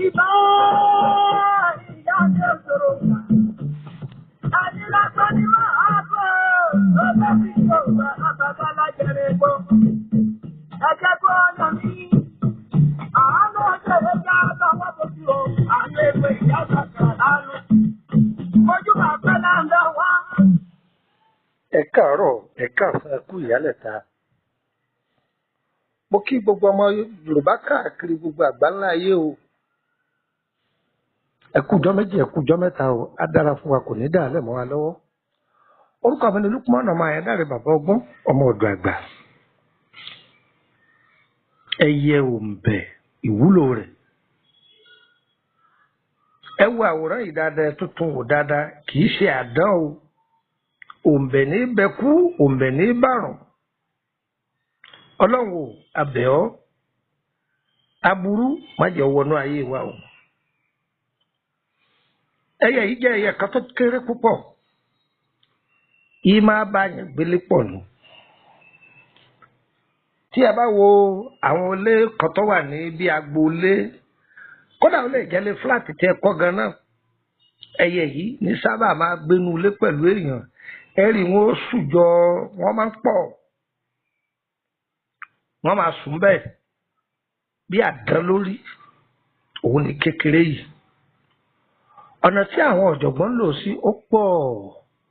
Ìbá ìyá mi òṣòro. Àdìlágbá ni máa bọ̀. Ó bá fi ṣòwò àbàbà lájẹrẹ gbọ́. Ẹ̀jẹ̀ kó yàn mí. Àánú ọjọ́ ìjà àtàwọn bòjú o. Àánú ewé ìyá kàkà lánàá. Ojú máa pẹ́ láńdọ̀ wá. Ẹ káàárọ̀, ẹ káàsán, ẹ kú ìyálẹ̀ta. Mo kí gbogbo ọmọ Yorùbá káàkiri gbogbo àgbáńlá ayé o. Ẹ kú ọjọ́ méjì, ẹ kú ọjọ́ mẹ́ta o. Á dára fún wa, kò ní dàálẹ̀ mọ́ wa lọ́wọ́. Orúkọ mi ni Lukman ọmọ Ayádáre, bàbá ọgbọ́n, ọmọ ọ̀dọ̀ àgbà. Ẹyẹ òǹbẹ̀, ìwúlò rẹ̀. Ẹ wo àwòrán yìí dáadáa, ẹ tuntun wò dáadáa, kì í ṣe àdán o. Òǹbẹ̀ ní bẹ kú, òǹbẹ̀ ní bàrùn. Ọlọ́run ò abẹ̀ ọ́, aburú má jẹ́ ó wọnú ayé wa o. Ẹyẹ yìí jẹ́ ẹyẹ kan tó kéré púpọ̀, yìí máa bá yàn gbélé pọ̀ nù. Tí a bá wo àwọn ilé kan tó wà ní bí agboolé, kódà ó lè jẹ́ ilé fúláàtì tí ẹ kọ́ gan náà, ẹyẹ yìí ní sábà máa gbénu ilé pẹ̀lú èèyàn. Ẹ̀rì wọn ó sùjọ, wọ́n máa ń pọ̀, wọ́n máa sùn bẹ́ẹ̀ bí àdán lórí. Òun ní kékeré yìí. Ọ̀nà tí àwọn ọ̀jọ̀gbọ́n ń lò sí ó pọ̀,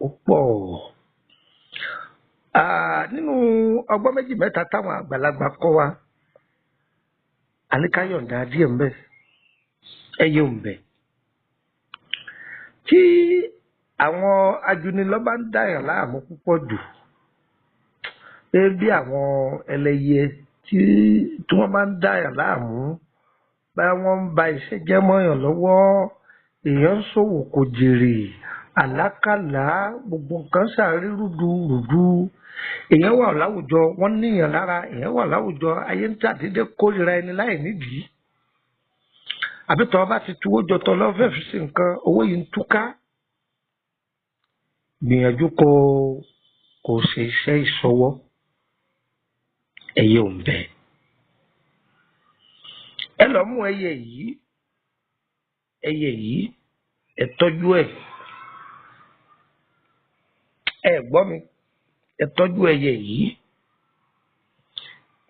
ó pọ̀. Nínú ọgbọ́n méjì mẹ́ta táwọn àgbàlagbà kọ́ wa, àní ká yọ̀ǹda díẹ̀ ń bẹ̀. Ẹyẹ òǹbẹ̀. Tí àwọn ajunilọ́ bá ń dàyàn láàmú púpọ̀ jù, pé bí àwọn ẹlẹ́yẹ tí wọ́n bá ń dàyàn láàmú, bá wọ́n ń ba iṣẹ́ jẹ́ mọ́yàn lọ́wọ́, èèyàn ń ṣòwò kò jèrè, àlákàlà, gbogbo nǹkan ṣàrí rúdurùdu. Èèyàn wà láwùjọ, wọ́n níyàn lára, èèyàn wà láwùjọ, ayé ń tàdédé kórìíra ẹni láì nídìí. Àbí tọ́ bá ti tuwó jọ tọ́ lọ́fẹ̀ẹ́ fi sí nǹkan, owó yìí ń túká. Gbìyànjú kó ṣe iṣẹ́ ìṣọwọ́. Ẹyẹ òǹbẹ̀. Ẹ lọ mú ẹyẹ yìí, ẹyẹ yìí, ẹ tọ́jú ẹ̀. Ẹ gbọ́ mi, ẹ tọ́jú ẹyẹ yìí,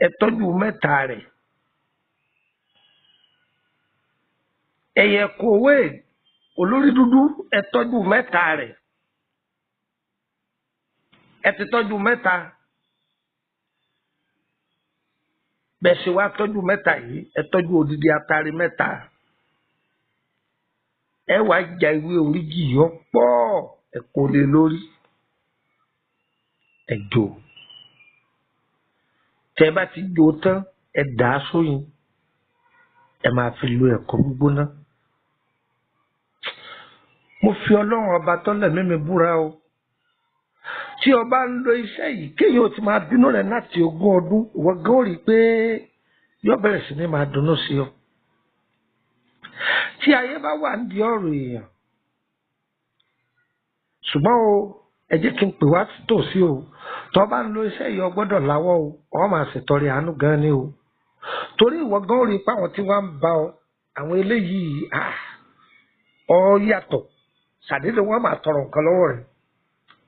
ẹ tọ́jú mẹ́ta rẹ̀. Ẹyẹ kòwé olórí dúdú, ẹ tọ́jú mẹ́ta rẹ̀. Ẹ ti tọ́jú mẹ́ta. Bẹ́ẹ̀ ṣe wá tọ́jú mẹ́ta yìí, ẹ tọ́jú odidi atare mẹ́ta. Ẹ wá ja ewé oríjì yọ pọ̀, ẹ kó lé lórí. Ẹ jó. Tẹ bá ti jó tán, ẹ dà á sóyin. Ẹ máa fi lo ẹ̀kọ gbígbóná. Mo fi Ọlọ́run ọba tọ́lẹ̀ mímí búra o. Tí ọba ń lo iṣẹ́ yìí, kéèyàn ò ti máa bínú rẹ̀ láti ogún ọdún, ìwọ gan ó rí i pé yóò bẹ̀rẹ̀ sí ní máa dunnú sí ọ. Tí ayé bá wà ń di ọ̀rọ̀ èèyàn, ṣùgbọ́n o, ẹ jẹ́ kí n pè wá tòsí o. Tọ́ bá ń lo iṣẹ́ yìí, o gbọ́dọ̀ láwọ́ o, ọ máa ṣètọrẹ àánú gan ni o. Torí ìwọ gan ó rí i pé àwọn tí wọ́n ń bá ọ, àwọn eléyìí, ọ yàtọ̀. Ṣàdédé wọ́n máa tọrọ nǹkan lọ́wọ́ rẹ̀.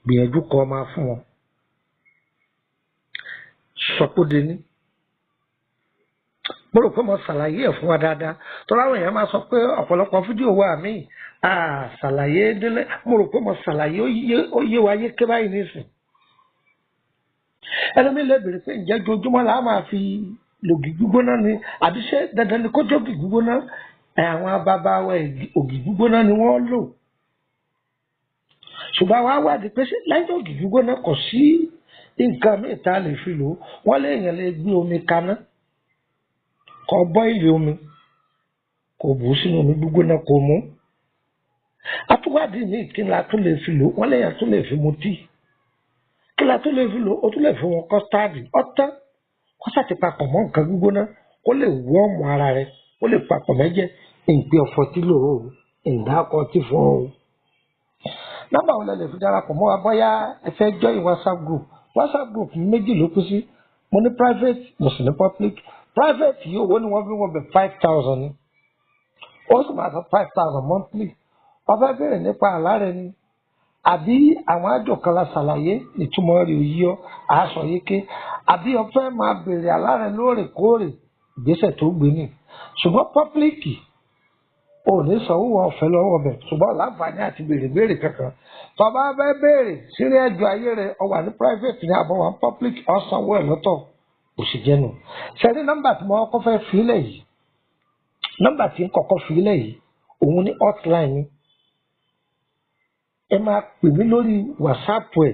Gbìyànjú kó máa fún wọn. Sọpóde ní. Mo rò pé mo ṣàlàyé ẹ̀ fún wa dáadáa. Torí àwọn èèyàn máa sọ pé ọ̀pọ̀lọpọ̀ fídíò wa mí ṣàlàyé délé. Mo rò pé mo ṣàlàyé ó yé wa yéké báyìí nísìn. Ẹlòmíì lè béèrè pé ǹjẹ́ ojoojúmọ́ la máa fi lògì gbígbóná ni, àbí ṣé dandan ni kó jógì gbígbóná? Àwọn bàbá wa ògì gbígbóná ni wọ́n lò. Ṣùgbọ́n àwa wádìí pé ṣé lẹ́yìn ògì gbígbóná kò sí nǹkan míì tá a lè fi lò ó. Wọ́n lé èèyàn lè gbé omi kaná, kó bọ́ìlì omi, kó bù ú sínú omi gbígbóná kó mú. Atúwádìí míì kí la tún lè fi lò ó. Wọ́n léèyàn tún lè fi mu tíì. Kí la tún lè fi lò ó? Ó tún lè fi wọn kọ́stáàdì. Ọ̀tán kó sàti papọ̀ mọ́ nǹkan gbígbóná, kó lè wọ́ọ̀mù ara rẹ̀, kó lè papọ̀ mẹ́jẹ̀. Ìpè ọ̀fọ̀ tí lò ó, ìdákọ̀ tí fọ́ o. Nọ́mbà wo lẹ lè fi darapọ̀ mọ́ wa bóyá ẹ fẹ́ join WhatsApp group? WhatsApp group méjì ló kú sí. Mo ní private, mo sì ní public. Private yìí, owó ni wọ́n fi wọ́n bẹ̀ 5,000 ni. Ó sì máa san 5,000 monthly. Ó fẹ́ béèrè nípa àlá rẹ ni, àbí àwọn àjò kan la ṣàlàyé ìtumọ̀ rẹ̀ ò yí ọ, àásọ yéké, àbí o fẹ́ máa béèrè àlá rẹ lóòrèkóòrè, ìgbésẹ̀ tó gbé nì. Ṣùgbọ́n public, ò ní sanwó ọ̀fẹ́ lọ́wọ́ bẹ̀, ṣùgbọ́n láǹfààní àti béèrè béèrè kankan. Tó bá fẹ́ béèrè sírí ẹjọ́ ayé rẹ, ó wà ní private ní àbọ̀ wà ní public, ó sanwó ẹ̀ lọ́tọ̀, kò sì jẹ́nu. Ṣẹ́ni nọ́mbà tí mo kọ́kọ́ fẹ́ fi lẹ̀ yìí, nọ́mbà tí ń kọ́kọ́ fi lẹ̀ yìí, òun ní hotline ni. Ẹ máa pè mí lórí WhatsApp ẹ̀.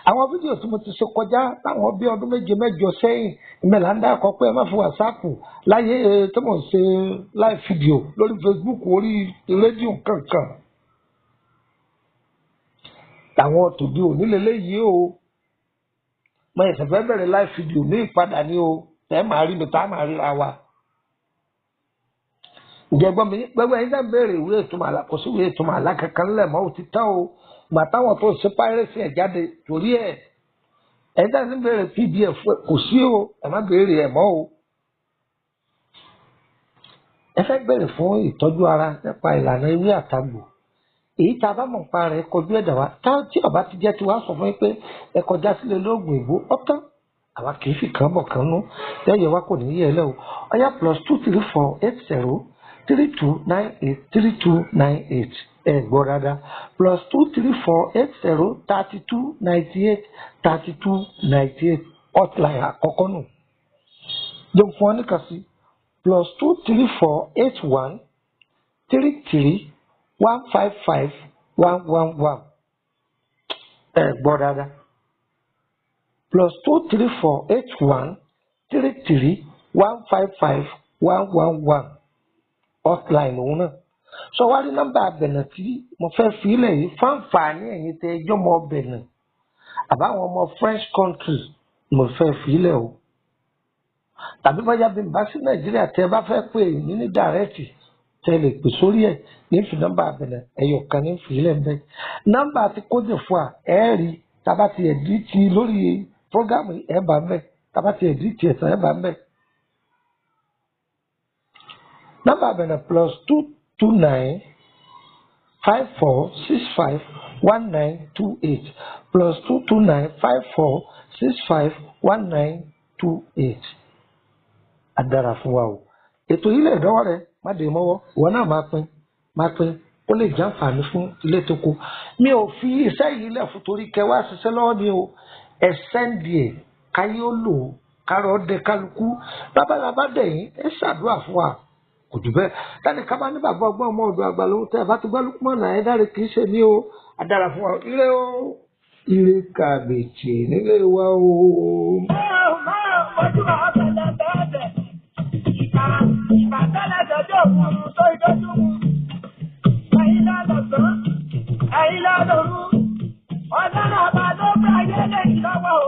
Àwọn fídíò tí mo ti ṣe kọjá láwọn bí ọdún 7 8 sẹ́yìn, ìmẹ̀lá ń dákọ̀ pé ẹ má fi WhatsApp láyé tí mò ń ṣe live video lórí Facebook, orí rédíò kankan. Àwọn tòbí òní lélẹ́yìí o. Mo ẹ̀sẹ̀ fẹ́ bẹ̀rẹ̀ live video ní ìpadà ni o. Ẹ máa rí mi tá a máa ríra wa. Ǹjẹ́ gbọ́n mi gbẹ́gbẹ́ ẹ̀yin náà béèrè ìwé ìtumọ̀ àlá, kò sí ìwé ìtumọ̀ àlá kankan ńlẹ̀ mọ́, ó ti tán o. Gbà táwọn tó ṣe piracy ẹ̀ jáde torí ẹ̀. Ẹ̀yin náà ń béèrè PDF, kò sí o, ẹ má béèrè ẹ̀ mọ́ o. Ẹ fẹ́ béèrè fún ìtọ́jú ara nípa ìlànà ewé àtagbò. Èyí tá a bá mọ̀ nípa rẹ̀ kọjú ẹ̀dá wa. Tá tí ọba ti jẹ́ tiwa sọ fún yín pé ẹ kọjá sílé olóògùn ìbò ọ̀tán. Àwa kì í fi kàn bọ̀ kàn nú. Lẹ́yìn wa kò ní yẹ ẹ lẹ́wọ̀. Ọ̀yá +234 80 3298 3298. Ẹ gbọ́ dáadáa, +234 80 3298 3298, hotline àkọ́kọ́ nù. Jẹun fún ọ nìkan sí +234 81 33 155 111. Ẹ gbọ́ dáadáa, +234 81 33 155 111, hotline òun náà. Sọ wá rí nọ́mbà Bẹ̀nà tí mo fẹ́ fi ilẹ̀ yìí fáǹfààní ẹ̀yin tẹ ẹjọ́ mọ Bẹ̀nà àbáwọn ọmọ French country, mo fẹ́ fi ilẹ̀ o. Tàbí bóyá bí n bá sí Nàìjíríà, tẹ ẹ bá fẹ́ pè mí ní direct, tẹ lè pè sórí ẹ̀ ní fi nọ́mbà Bẹ̀nà ẹ̀yọ̀ kan ní fi ilẹ̀ ń bẹ́. Nọ́mbà ti Côte d'Ivoire, ẹ̀ rí tábà ti ẹ̀dí ti lórí prógámù ẹ̀ bá ń bẹ̀, tábà ti ẹ̀dí ti ẹ̀sán ẹ̀ bá ń bẹ̀. Nọ́mbà Bẹ̀nà +229 54 65 19 28, +229 54 65 19 28. Adára fún wa o. Ètò yìí lè dọ́wọ́ rẹ, má dé mọ́wọ́, ìwọ náà máa pín, máa pín, ó lè jàǹfààní fún ilé tó kù. Mi ò fi iṣẹ́ yìí lẹ̀ fún torí kẹ wá ṣiṣẹ́ lọ́wọ́ ni o. Ẹ sẹ́ndì ẹ̀ káyé ó lò ó, kárọ̀ dẹ kálukú. Bábálábá dẹ̀yìn, ẹ ṣàdúrà fún wa. Kò jù bẹ́ẹ̀. Tani ká bá ní bàbá ọgbọ́n ọmọ ọ̀dọ̀ àgbà lóhun tẹ́ ẹ bá ti gbọ́ Lukman ẹ dáre, kì í ṣe mí o. Adára fún wa. Ire o. Ire kàbèjì nílé wa o. Ẹ̀yin lọ́dọ̀ọ́rú, ọ̀daràn àbá ló gbé ayé lẹ́yìn lọ́wọ́ o.